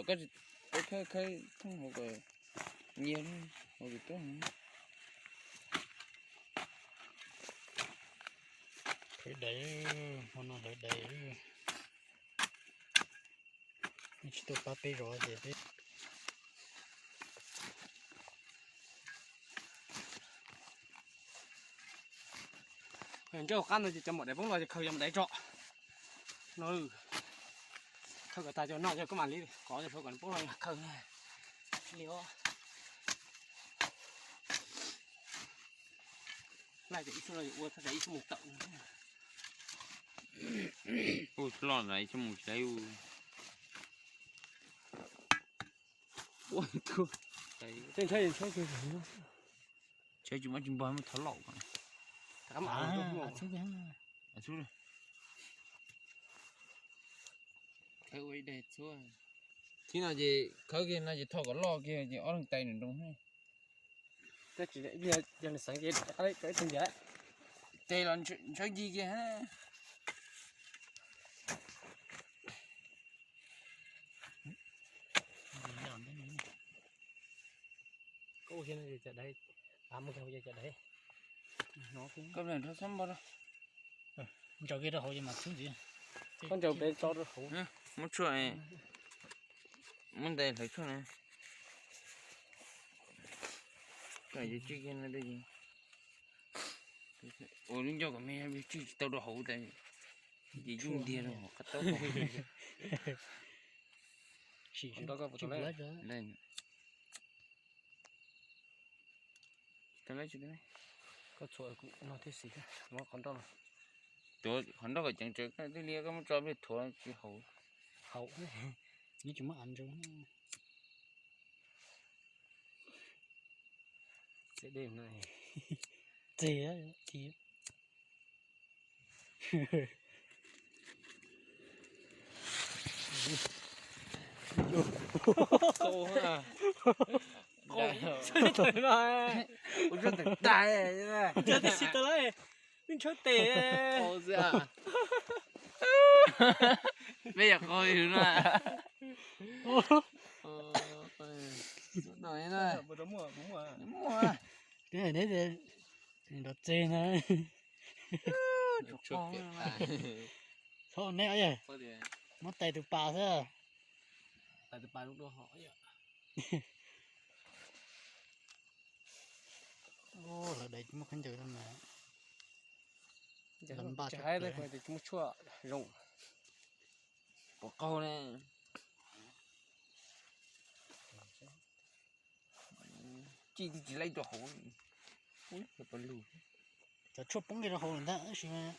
Koj tsis khawb khawb thooj hauv kom nyias hauv tus tuaj. Khawb dais, hmo no hlawv dais. Tsis tuaj pab peb zov ces peb ntsawj qab no ces cov maum dais poob los ces khaws cov maum dais tso no. Khaws kom tag cov no cov koj mam li kov cov phav kom nws poob los khaws li os. Laij cov ib xuj no ua txog ib xuj moos tawm. Ua loj na ib xuj moos tsis tau. Ua tuag. Tsis muaj tsis npog muab thov laum. Thib no ces khawb kiag no ces thov kom loj kiag ces ob leeg tais nram nroos. Tes los ntshaw ncig kiag. Koj nrog xab npog rau. Ntsaws kiag rau hauv ces mam txhub ntxiv. Koj ntsaws pem tso rau hauv. Muab tshuaj, muab ntais hlawv tshuaj na. Koj yuav tswj kiag no, ua lub ncauj kom me, tswj tsis tau rau hauv tas ces yuj ntiag rau hauv qab taub. Koj txhuam kuv no thiab xis, muab qhov nroj no. Tuav qhov nroj kom ceev tsawv, koj twb liab koj muab tso pem thuav tsis haum. Haum, neb tsis muab av ntsaws. Txiv dej no. Txiv, txiv. Ua tsuag tawm tas. Ntshawb tes xis tau lawm, wb ntshawb tes. Peb yog qhov yws no. Muaj, nrov txeg na. Txhob neb, muab tais tus pas xwb. Lawv dais muaj khaub ncaws mas. Pom qaug ne. Ci tsis laib rau hauv. Cov tshuaj poob li rau hauv lawm ntag tab sis mas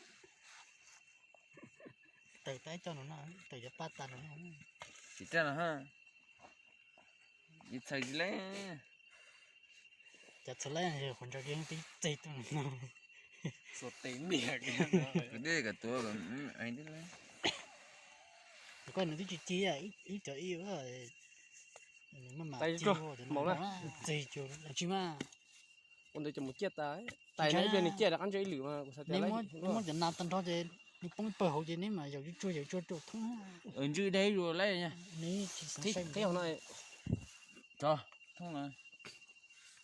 tawm tas ib co no, tawm cov paj tas no. Tsis raj no ha. Txhais tsis laib. Cov txhais laib qhuav ntsaws kiag twb txeg tuaj no. Kuv twb kom tuav kom ev tib laib. Koj nws twb tsis ci ib cov ib maj mam ci, txeg cuag tsis mas. Ua ntawd cov mus ciaj tas, tais no ib pliag nws ciaj rov qab ntsaws ib lwm mas kuv xav tias muab cov nas tag nrho ces nws poob pawg hauv ces neb mas yaum tsuag yaum tsuag rau thoob. Ntswj deb zus laib. Thib no. Tso, thoob no.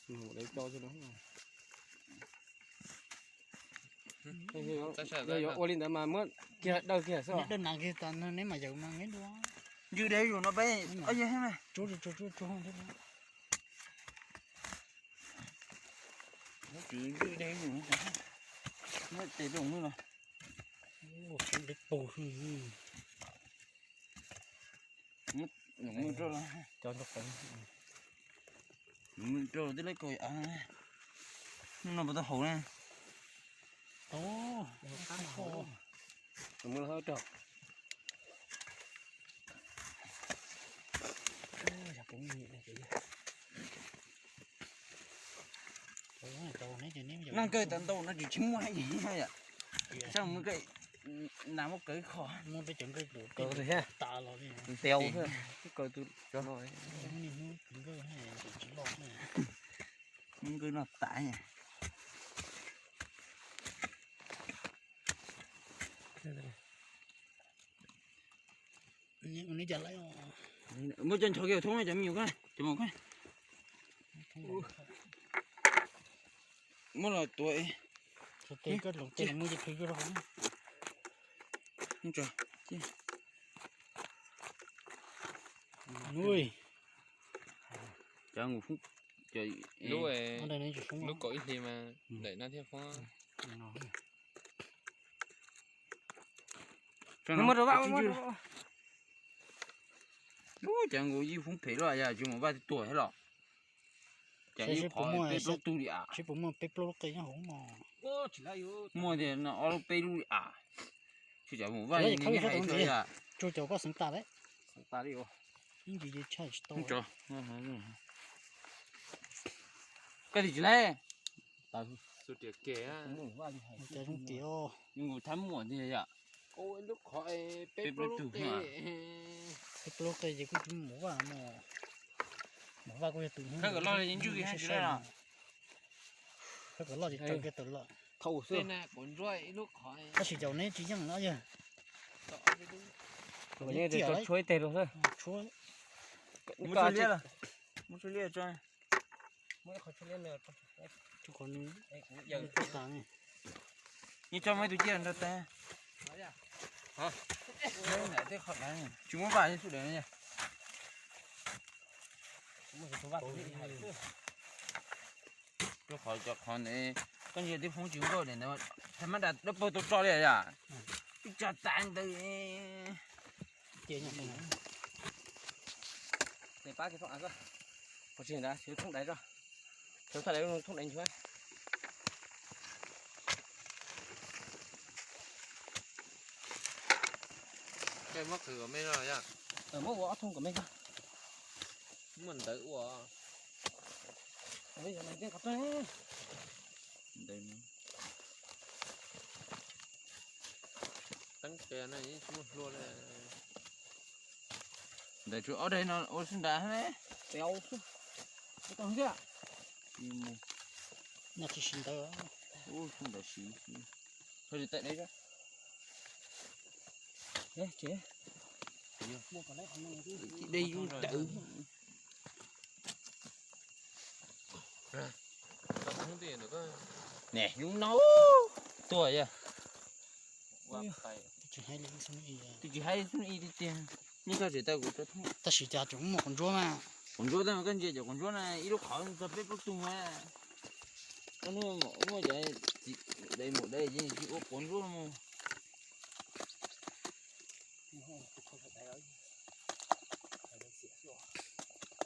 Yog yuav ua li ntawd mas muab kiag dawj kiag xwb. Dawj nas kiag tas neb mas yaum mas neb dua. Ntswj deb zus no peb. Tsuag tsuag tsuag tsuag. Ntswj deb zus no. Muab tes rau no. Mus rau, mus rau twb laib kaus av. Hnub no puas tau haus na? Noj kawg tas ntau no tsis tsis muaj hais yam. Saib mus nas muab kawg kho. Ntev thiab. Kaw tus, hnub nkawj no tas. Ua neb cas laib os. Muab cov nchov kiag thoob cov me nyuam ko, cov me nyuam ko. Muab los tuav. Cov nus, lub kaum ib hlis mas ntawm no thiaj foob. Lub cov nkaus yeej foob phem lawm, yog tsis mus vaj tuag thiab los. Ces yeej qhov peb plaub tug li as. Muaj tias no ob lub peb lub li as. Tsis cov mus vaj li, tsuag cov koj xeev tas lawm. Koj tim tsis laib. Zoo tias, nkaus thab muam tiag yom. Peb plaub tug, peb plaub teg ces kuj tsis mus vaj no. Mus vaj kuj yog tus, khawb kom loj ces tsawg kiag tawm loj. Tab sis caum neb tsis yeej no yog. Tshuab ib teg rau xwb. Muab tshuab liab tso. Yeej tso muab ib tug ciaj nrog tag. Tsis muab vaj xub daws. Rau qhov cov qhov ntawd koj ntsia twb foob tsis nkauj, tha mab dab pawg tau tso li yom. Twb tso tas ntawd. Pab thoob dais, thoob dais, thoob dais nchuav. Muab qhwv kom me no yom. Muab ua ob thoob kom me ko. Muaj ntawv ua. Teeb qias no yeej tsis muaj hlua li. Ntawd tsuas ob daim no ua xwb ntag ne. Tau xwb. Nyob tsis siv ntawd. Ub, xwb ntawd siv. Tawm deb. Dej yub tawv. Ne, yub no tuaj yog. Twb tsis hais xub ib tiag tiag. Nyob koj tseem tau kuv rau thoob. Tab sis cas tseem muaj quav ntsuab mas. Quav ntsuab tab mas koj ntsia cov quav ntsuab na, ib lub qhov txog peb plaub tug mas. Muaj cov dais mus dais ces tsis ua quav ntsuab mus.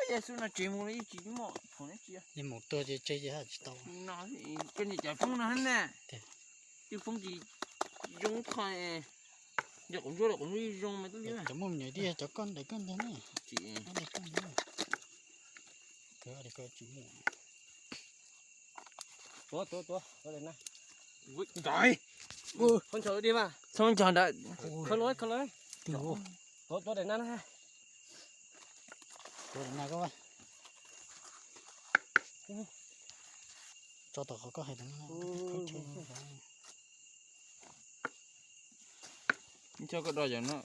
Yog xub no tsev mus li tsis muaj phoom tsi. Mus tuag ces tseg ces haj tsis tau. No, koj nim cov foob no na. Twb foob tsis zoo qhov. Yog quav ntsuab los quav ntsuab zoo mas twb cov muaj me nyuam twb yog cov koj ntaus koj ntag ne. Tsis, koj tsis muaj. Tuav, tuav, tuav, tuav daim na. Ntxawm. Txhob ncho di mas. Txhob ncho ntawd. Khaws los, khaws los. Tuav, tuav daim na na. Tuav daim na koj. Tso tom qhov koj hais ntawd. Tso koj do yog no.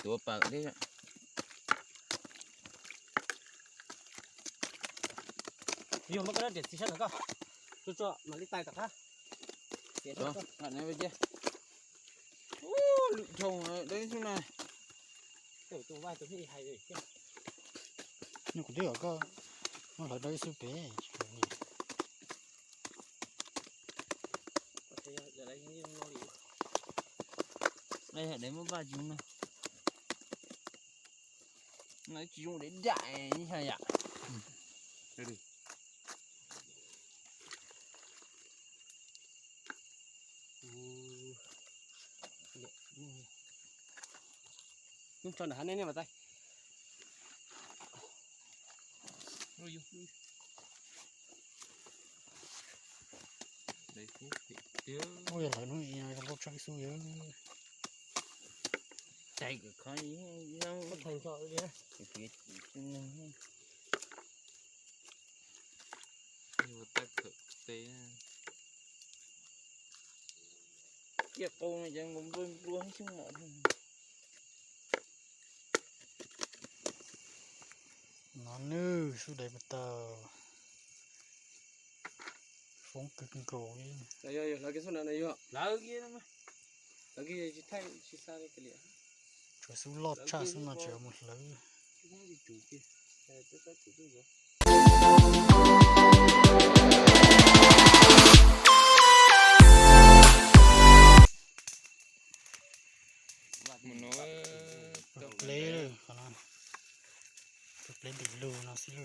Tuav pawg thiab. Yog muab koj rab riam txiv sab ntawm koj. Tso, tso mam li tais tom qab. Ub, lwm dhau deb xwb na. Nyuj kuv twb kom koj muab hlawv rau ib xub pem. Yog dev muab vaj tsis zoo no. No tsis zoo dev dam yam. Ub, tso nram hav nej nej mas tais. Ub, yog lawv hnub i zoo nkauj tshaj ib xub yog. Tais kom khov no. Ua tab khawm tes. Ciaj qau no ces nkaus nplua nplua xwb no. Nws xub dais puas tau, foob kawg nkaus li. Tshuav xub loj tshaj xwb no tseem mus hlawv. Tus pleb, tus pleb ntim lug no xwb.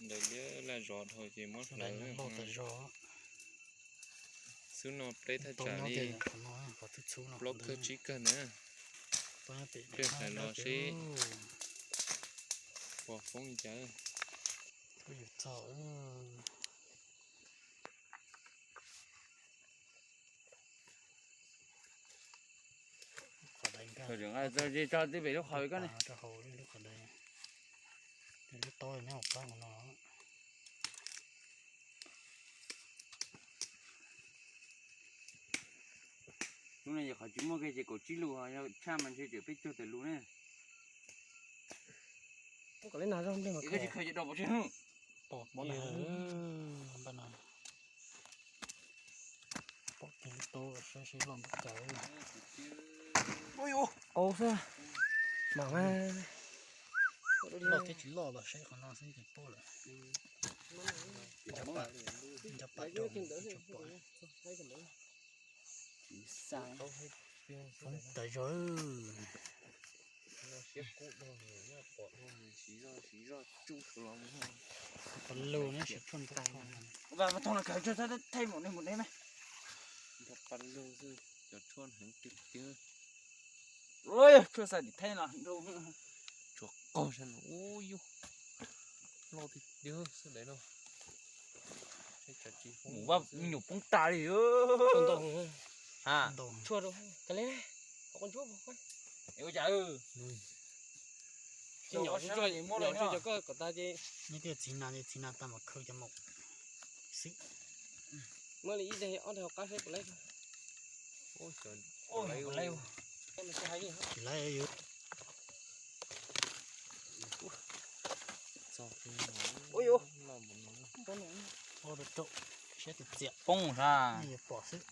Ntawd liab laj zos dhau ces muab hlawv loj tas zog. Xub no pleb thaj tsam li plaub kawg tsib kawg na. Peb hlawv los seb pom foob li cas. Tso tib pem lub qhov koj ne. Lub taub nyob hauv qab hauv no. Lub no yog qhov tsis muaj kiag ces kaum tsib lus, yog tshaj mas ntshe tseem peb caug tawm lus ne. Koj tsis khaws cov dos pov tseg. Pom kiag, npaj no. Pom kiag lub taub saib seb loj npaum cas. Qau xwb. Mam mas loj thiab tsis loj los saib qhov no xwb ces paub lawm. Nco pam, nco pam rau tsis pom. Foob tas zog. Pas lug ne, siv tshuaj nrov. Thaij maum nej mus deb me. Pas lug xwb, cov tshuaj heev tiag tiag. Tshuaj xav tim Thaib los nroo. Tshuaj qaug sab no, ub yus, loj tiag tiag xwb dais no. Mus vaj me nyuam poob tas li. Tshuaj ntau, ha, tshuaj rau ka le, qhov qo ntsuab. Ua cas, nyom nyom cov koj kom tas ces nej tias txiv nas, txiv nas tas mam khaws cov maum xwb. Muab li ib daig ob daig hauv qab seb puas laib. Tsis laib yus. Ua rau rau, siab txias txias poob sab. Yuav pom xwb.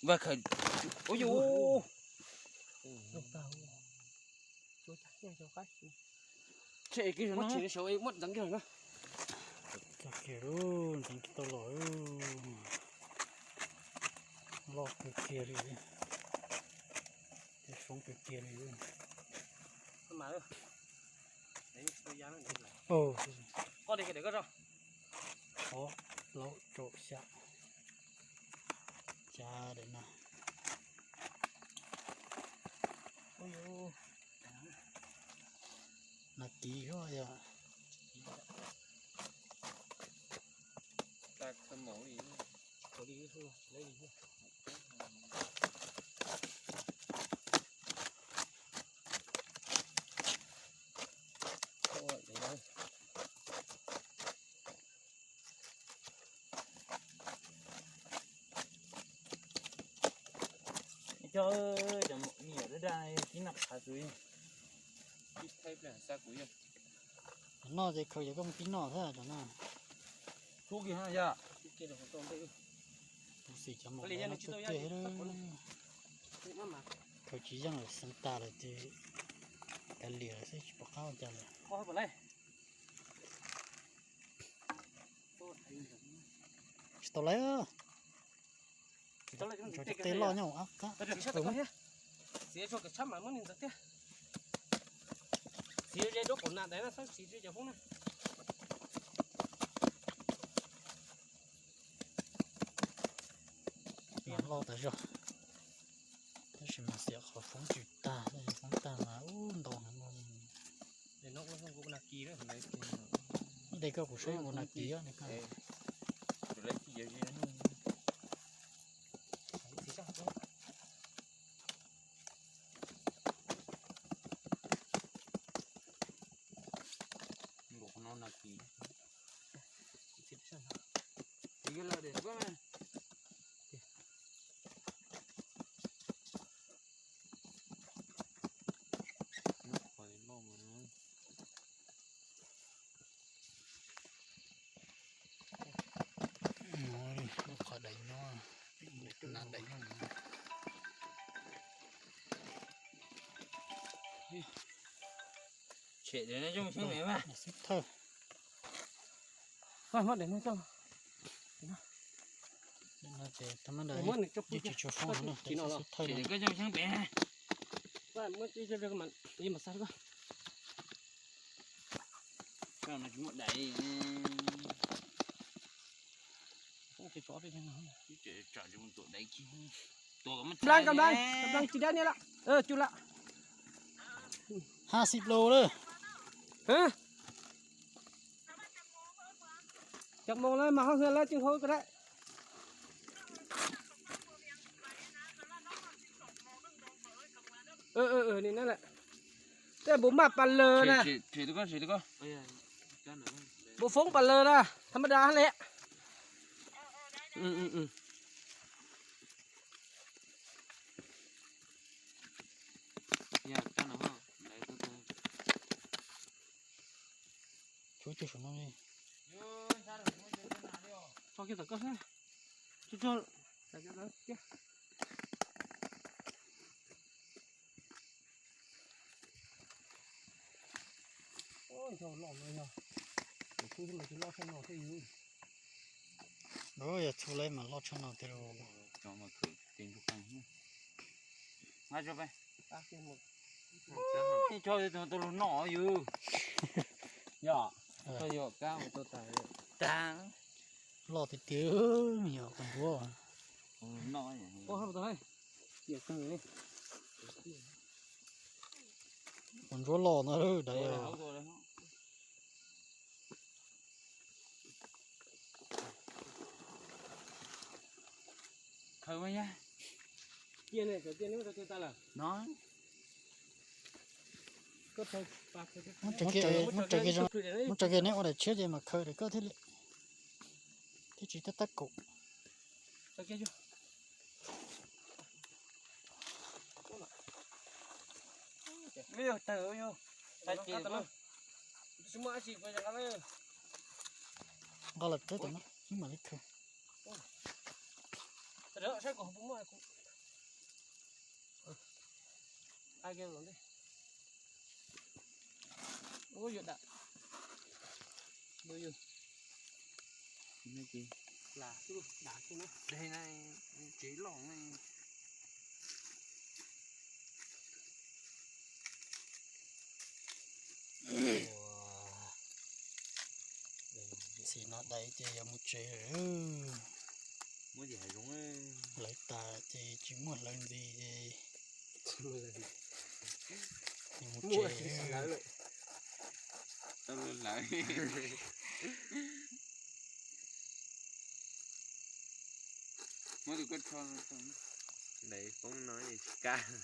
Vaj khaws, ua yus. Tshe kiag no, muab ntxeev kiag no. Txog kiag lub ntxeev kiag tau los, loj kawg kiag li, foob kawg kiag li. Ob, plaub, rau, xya, xya daim na. Nas kiv yog. Cov me nyuam dab dab tib noj qhav xwb. Cov no ces khaws ces koj mus tib noj thiab cov no. Xub kiag yog. Tus xim cov maum no tuaj tiag. Khaws tsis yeej lawm, xeev tas lawm ces kav liam lawm xwb tsis pom qab ua cas lawm. Tsis tau laib. Cov tej loj nyob hauv qab. Txiv ze rau qaum na, xab txiv ze cov hoob na. Mas loj tas zog, tab sis mas xiam qhov foob tsis tag, foob tag mas ub ntau heev. Ib daim koj kuv saib ua nas kis. Tshem daim no coj mus xyab pem mas. Xib thawj. Muab daim no coj. Daim no ces tau muab daim, yeej tsis tshua foob no, daim xib thawj no. Koj coj mus xyab pem. Muab ib co mas xa koj. Koj no tsis muaj daim. Nplam, nplam, nplam tsis dab niag lawm. Cug lawm. Hab xib plaub lawm. Cov moos lawm mas ho hwj lawm coj hauv ko dab. Tej npum maj pas lawg na. Npum foob pas lawg na, tham ma das li. Tso kiag tom koj. Yog txhua lawv mas loj tshaj no tiag lauj. Tso tus lug noj yus. Yog, tag, loj tiag tiag, me nyuam quav ntsuab. Quav ntsuab loj no daim. Khaws mas yog. Muab tso kiag, muab tso kiag neb ua daim tshiab ces mam khaws daim koj thiaj li, thiaj tsis tab tab kaum. Nqa lawm peb tom no wb mam li khaws. Txij no dai ces yog mus tsev lawm. Lawv tas ces tsis muaj hlawv ntxiv ces mus tsev. Muab tus koj rho no, daim foob no tsis kaj lawm.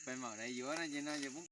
Peb mam daim yuav no ces no ces poob.